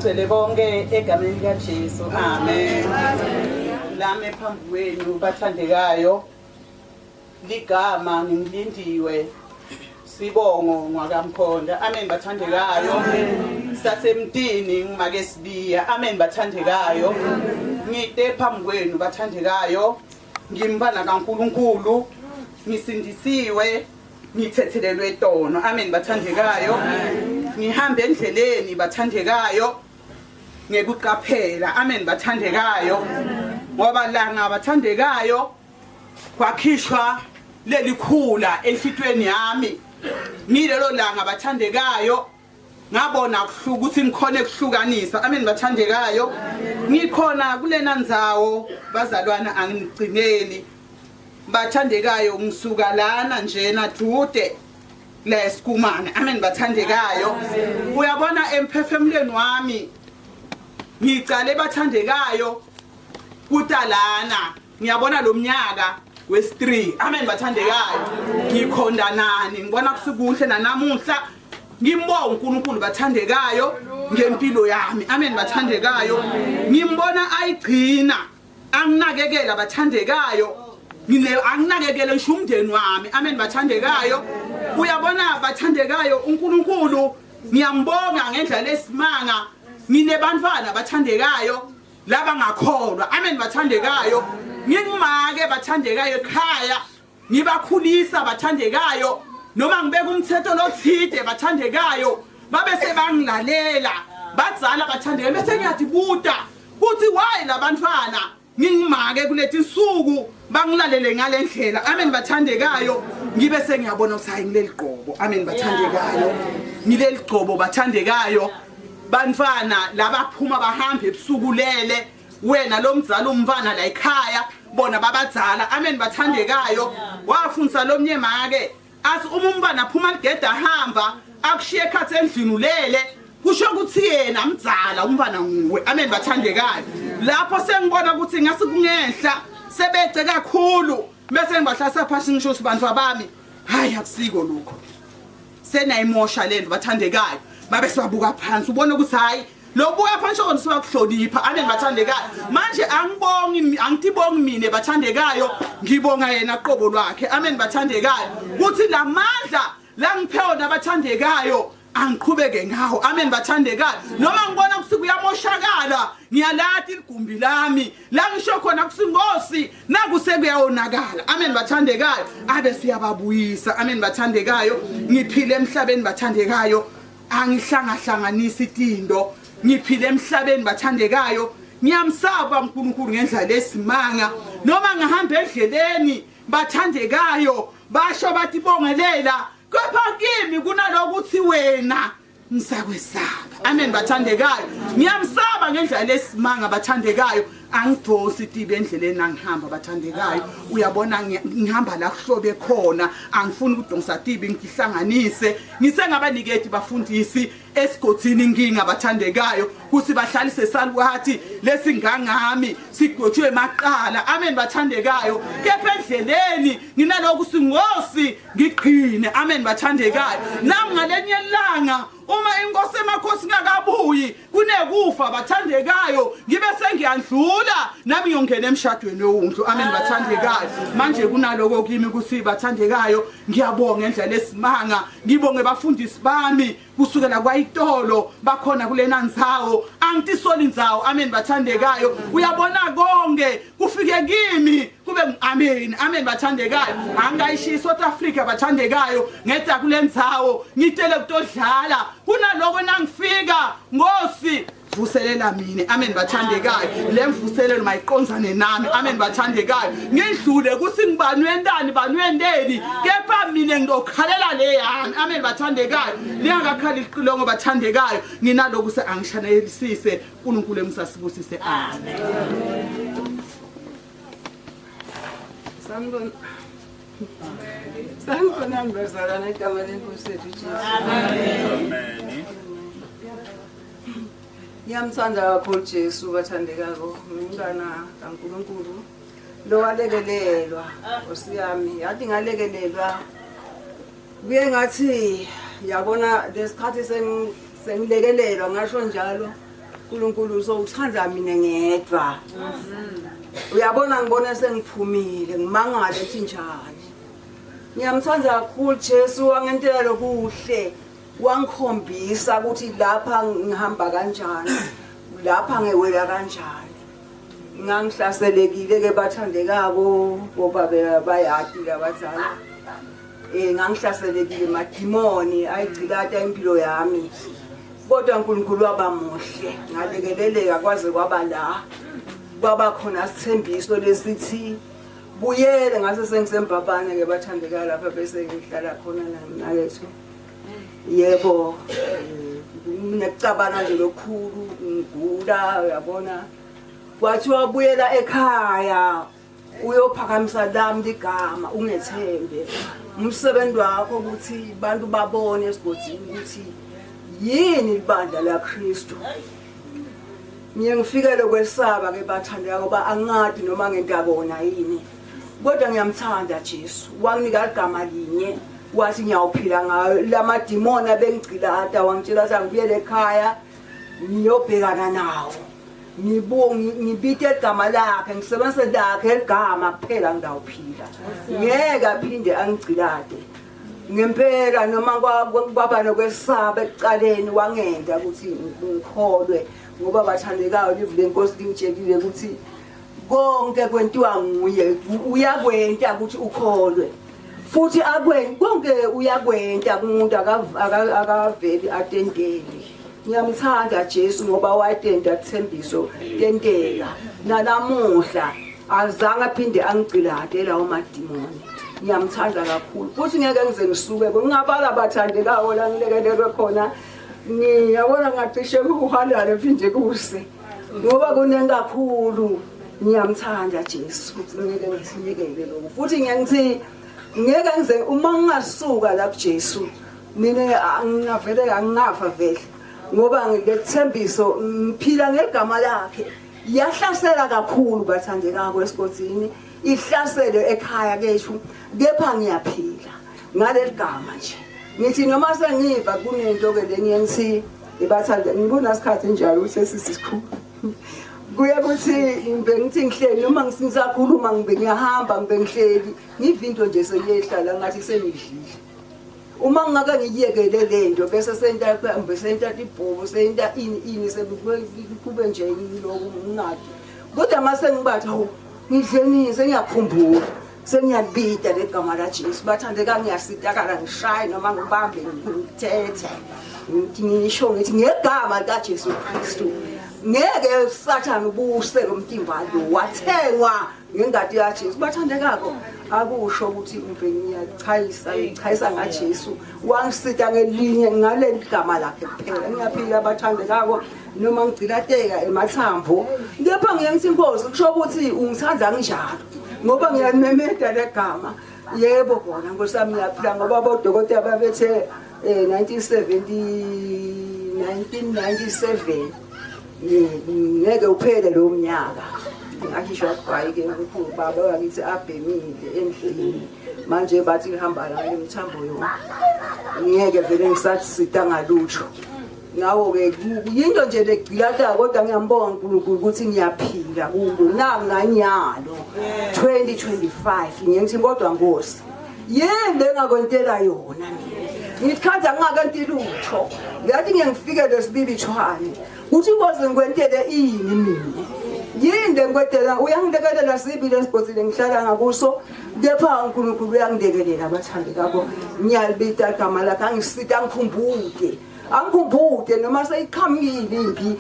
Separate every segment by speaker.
Speaker 1: Sibingelele bonke egameni likaJesu. Amen. Lami phambi kwenu bathandekayo, ligama ngimlindiwe sibongo ngwakamkhonda. Amen bathandekayo. Sasemtini ngimake sibiya. Amen bathandekayo. Ngite phambi kwenu bathandekayo, ngimbana kaNkuluNkulu, ngisindisiwe, ngithethelelwe tono. Amen bathandekayo. Ngihambe endleleni bathandekayo ngekuqaphela. Amen bathandekayo. Ngoba la ngabathandekayo kwakhishwa lelikhula enhlitweni yami. Ngilelo langa bathandekayo ngabona ukuthi ngikhona ekuhlukanisa. Amen bathandekayo. Ngikhona kulena ndzawo bazalwana, angigcineli bathandekayo, ngisuka lana njena dude lesikumana. Amen bathandekayo. Uyabona emphefumulweni wami ngicale bathandekayo kutalana, ngiyabona lo mnyaka wesi3. Amen bathandekayo. Ngikhondanani, ngibona kusikuhle nanamuhla. Ngimbonga uNkulunkulu bathandekayo ngempilo yami. Amen bathandekayo. Ngimbona ayigcina anginakekela bathandekayo, anginakekele ngisho umndeni wami. Amen bathandekayo. Uyabona bathandekayo, uNkulunkulu ngiyambonga ngendlela lesimanga. Nginebantwana bathandekayo laba ngakholwa. Amen bathandekayo. Ngingumake bathandekayo ekhaya, ngibakhulisa bathandekayo, noma ngibeka umthetho lothide bathandekayo, babe sebangilalela badzala bathandekayo. Bese ngiyadibuta kuthi why labantwana ngingimake kuleti nsuku bangilalele ngale ndlela. Amen bathandekayo. Ngibe sengiyabona ukuthi hayi ngileli gqobo. Amen bathandekayo. Ngileli gqobo bathandekayo. Bantwana labaphuma bahambe ebusuku lele, wena lo mzali umfana la ekhaya, bona babadzala. Amen bathandekayo. Wafundisa lo mnye make athi uma umntwana aphuma ligeda hamba akushiye ekhathi endlini ulele, kusho ukuthi yena mdzala umntwana nguwe. Amen bathandekayo. Lapho sengibona ukuthi ngase kungenhla sebece kakhulu, bese ngibahlasa phansi ngisho ukuthi bantu abami, hayi akusiko lokho, senayimosha lento bathandekayo. Babe sibabuka phansi, ubone ukuthi hayi lobuka phansi kona sibakuhlonipha. Amen bathandekayo. Manje angibongi, angitibongi mina bathandekayo, ngibonga yena qobo lwakhe. Amen bathandekayo. Kuthi lamandla la ngiphe wona bathandekayo angiqhubeke ngawo. Amen bathandekayo. Noma ngibona ukuthi kuyamoshakala, ngiyalati igumbi lami la ngisho khona kusingosi naku sekuyawonakala. Amen bathandekayo. Abe siyababuyisa. Amen bathandekayo. Ngiphile emhlabeni bathandekayo, angihlangahlanganisi tindo. Ngiphile emhlabeni bathandekayo, ngiyamsaba uNkulunkulu ngendlela lesimanga. Noma ngihamba endleleni bathandekayo, basho bathi bongelela, kepha kimi kunalokuthi wena ngisakwesaba. Amen bathandekayo. Ngiyamsaba ngendlela lesimanga bathandekayo. Angidosi tibe endleleni angihamba bathandekayo. Uyabona ngihamba la kuhlobe khona, angifuni ukudonsa tibi ngihlanganise. Ngisengabaniketi bafundisi esigodini inkinga bathandekayo kuthi bahlalise salukathi lesingangami sigotshwe emaqala. Amen bathandekayo. Kepha endleleni nginaloku singosi ngiqhine. Amen bathandekayo. Nami ngalenye ilanga uma inkosi emakhosi ngakabuyi kunekufa bathandekayo, ngibe sengiyandlula nami ngiyongena emshadweni wewundlu. Amen bathandekayo. Manje kunaloko kimi ukuthi bathandekayo ngiyabonga endlela esimanga, ngibonge bafundisi bami kusukela kwayitolo bakhona kulena ndzawo, angitisoli ndzawo. Amen bathandekayo. Uyabona konke kufike kimi kube amen. Amen bathandekayo. Angayishiya South Africa bathandekayo, ngeda kulendzawo ngitele kutodlala, kunaloko nangifika ngosi vuselela mina. Amen bathandekayo. Le mvuselelo mayiqonzane nami. Amen bathandekayo. Ngidlule kuthi ngibani wentani bani wenteni, kepha mina ngizokhalela le yami. Amen bathandekayo. Lingakakhali iqilongo bathandekayo, nginaloku se angishanelisise. uNkulunkulu emsasibusise. Amen.
Speaker 2: Sanibona. Sanibonani bazalwane egameni lenkosi yethu Jesu.
Speaker 3: Amen.
Speaker 2: Ngiyamthanda kakhulu Jesu bathandekako, ngumntwana kaNkulunkulu lo walekelelwa Nkosi yami, yathi ngalekelelwa kuye ngathi yabona lesikhathi sengilekelelwa ngasho njalo. uNkulunkulu sowuthanda mina ngedwa. Uyabona ngibona sengiphumile ngimangale ukuthi njani. Ngiyamthanda kakhulu Jesu, wangentela lokuhle, wangikhombisa ukuthi lapha ngihamba kanjani, lapha ngewela kanjani. Ngangihlaselekile ke bathandekako ngoba bayati labadzala. Ngangihlaselekile madimoni ayigcilata impilo yami. Kodwa uNkulunkulu waba muhle, ngalekeleleka kwaze kwaba la. Kwaba khona sithembiso lesithi buyele, ngase sengisembabane ke bathandeka lapha bese ngihlala khona namnakethu. Yebo, nginekucabana nje lokhulu, ngigula uyabona. Kwathiwa buyela ekhaya uyophakamisa lami ligama, ungethembe. Umsebenzi wakho ukuthi abantu babone esigodini ukuthi yini ibandla laKristu. Ngiye ngifikele kwesaba ke bathandeka ngoba angadi noma ngentabona yini. Kodwa ngiyamthanda Jesu, wanginika igama linye wathi ngiyawuphila ngayo. Lamadimoni abengigcilata wangitshela ukuthi angibuyele ekhaya ngiyobhekana nawo. Ngibite igama lakhe, ngisebenzise lakhe igama kuphela ngidawuphila. Ngeke aphinde angigcilate. Ngempela noma kwaba nokwesaba ekuqaleni wangenda ukuthi ngikholwe, ngoba bathandekayo livu lenkosi lingitshelile ukuthi konke kwentiwa nguye, uyakwenta ukuthi ukholwe. Futhi akwenza konke, uyakwenta kumuntu akaveli atendeli. Ngiyamthanda Jesu ngoba wayetenda kuthembiso tenteka. Nalamuhla azange aphinde angigcilate lawo madimoni. Ngiyamthanda kakhulu futhi ngeke ngize ngisuke kungabala bathandekayo la ngilekelelwe khona. Ngiyabona ngacishe ukuhalala phinde kuse ngoba kuningi kakhulu. Ngiyamthanda Jesu, ngeke ngithiyekele lokho. Futhi ngiyangithi ngeke ngize uma ngingasuka la kuJesu mina ngingavele angingafa vele, ngoba ngilethembiso ngiphila ngegama lakhe. Yahlasela kakhulu bathandekako esigodini, ihlasele ekhaya kethu, kepha ngiyaphila ngaleli gama nje. Ngithi noma sengiva kunento ke le ngiyenzi ibathanda ngibona isikhathi njalo ukuthi sesisikhulu. Kuye kuthi ngibe ngithi ngihleli noma ngisakhuluma ngibe ngiyahamba ngibe ngihleli ngiva into nje seyehlala ngathi sengidlile. Uma ngingake ngiyekele lento bese senta mbe senta ibhobo senta ini ini sekube nje lokhu ngingadi. Kodwa mase ngibathi hawu ngidleni sengiyakhumbula sengiyalibida legama la Jesu. Bathandeka ngiyasitakala ngishaye noma ngibambe ngithethe ngisho ngithi ngegama lika Jesu Kristu ngeke Sathane ubuse lo mtimba lo wathengwa ngengadi kaJesu. Bathandekako akusho ukuthi ngibe ngiyachayisa ngichayisa ngaJesu wangisita ngelinye ngaleli gama lakhe kuphela. Ngiyaphila bathandekako noma ngigcilateka emathambo, kepha ngiye ngithi Nkosi kusho ukuthi ungithanda kanjalo ngoba ngiyalimemeda legama. Yebo kona Nkosi yami ngiyaphila ngoba bodokotela babethe 1997 ngeke uphele lo mnyaka. Ngakhishwa gwayi ke mkhulu baba wakithi abhemile endlini, manje bathi ihamba la imithambo yona ngeke vele ngisathi ngalutho. Ngawo ke yinto nje legcilata, kodwa ngiyambonga uNkulunkulu ukuthi ngiyaphila kulo nanganyalo 2025. Ngithi kodwa Nkosi yini lengakwentela yona mina, ngithanda ngingakenti lutho. Ngathi ngiyangifikele sibibithwane uthi Nkosi ngikwentele ini mina, yini lengikwentela? Uyangilekelela sibili esigodini ngihlala ngakuso, kepha uNkulunkulu uyangilekelela bathandekako. Ngiyalibita igama lakhe, angisita angikhumbude angikhumbude noma seyiqhamukile impi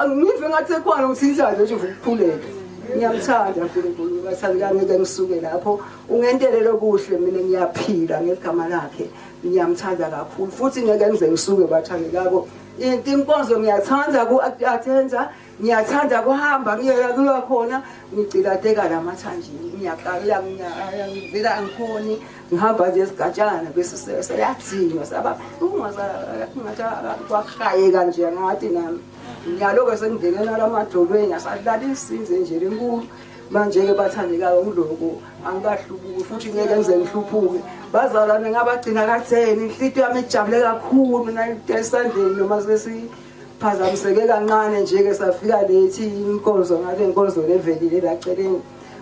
Speaker 2: ngive ngathi sekhona ngithintayo nje ukukhuleka. Ngiyamthanda uNkulunkulu bathandeka, ngeke ngisuke lapho ungentele lokuhle mina ngiyaphila ngegama lakhe. Ngiyamthanda kakhulu futhi ngeke ngize ngisuke bathandekako. Into inkonzo ngiyathanda ku-attenda, ngiyathanda kuhamba ngiyela kuya khona, ngigcilateka la mathanjini ngiyaqala ngivela angikhoni ngihamba nje esigatshana bese seyadzinwa saba buhlungu ngathi kwahayeka nje ngathi nami ngiyaloko sengingene nalamadolweni asadlala insinze nje lenkulu. Manje-ke bathandekayo ngiloku angikahlubuki futhi ngeke ngize ngihluphuke. Bazalwane ngabagcina katheni, inhlitiyo yami ijabule kakhulu mina esandleni noma sesi Phazamiseke kancane nje ke safika lethi inkonzo ngale inkonzo levelile la celeni.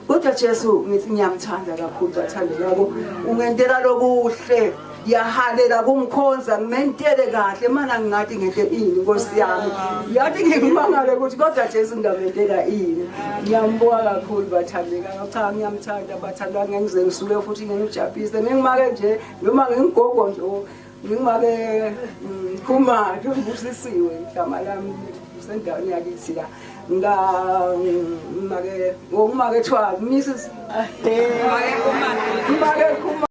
Speaker 2: Kodwa Jesu ngithi ngiyamthanda kakhulu bathandekako, ungentela lokuhle, ngiyahalela kumkhonza ngimentele kahle mana ngingathi ngente ini Nkosi yami. Yathi ngimangale ukuthi kodwa Jesu ngingamentela ini. Ngiyambuka kakhulu bathandeka, cha ngiyamthanda bathandwa, ngize ngisuke futhi ngimjabhise ngingimake nje noma ngingigogo nje ngimake Khumalo ngibusisiwe igama lami kusendaweni yakithi la. Nga make ngomake Thwala Mrs. Make Khumalo.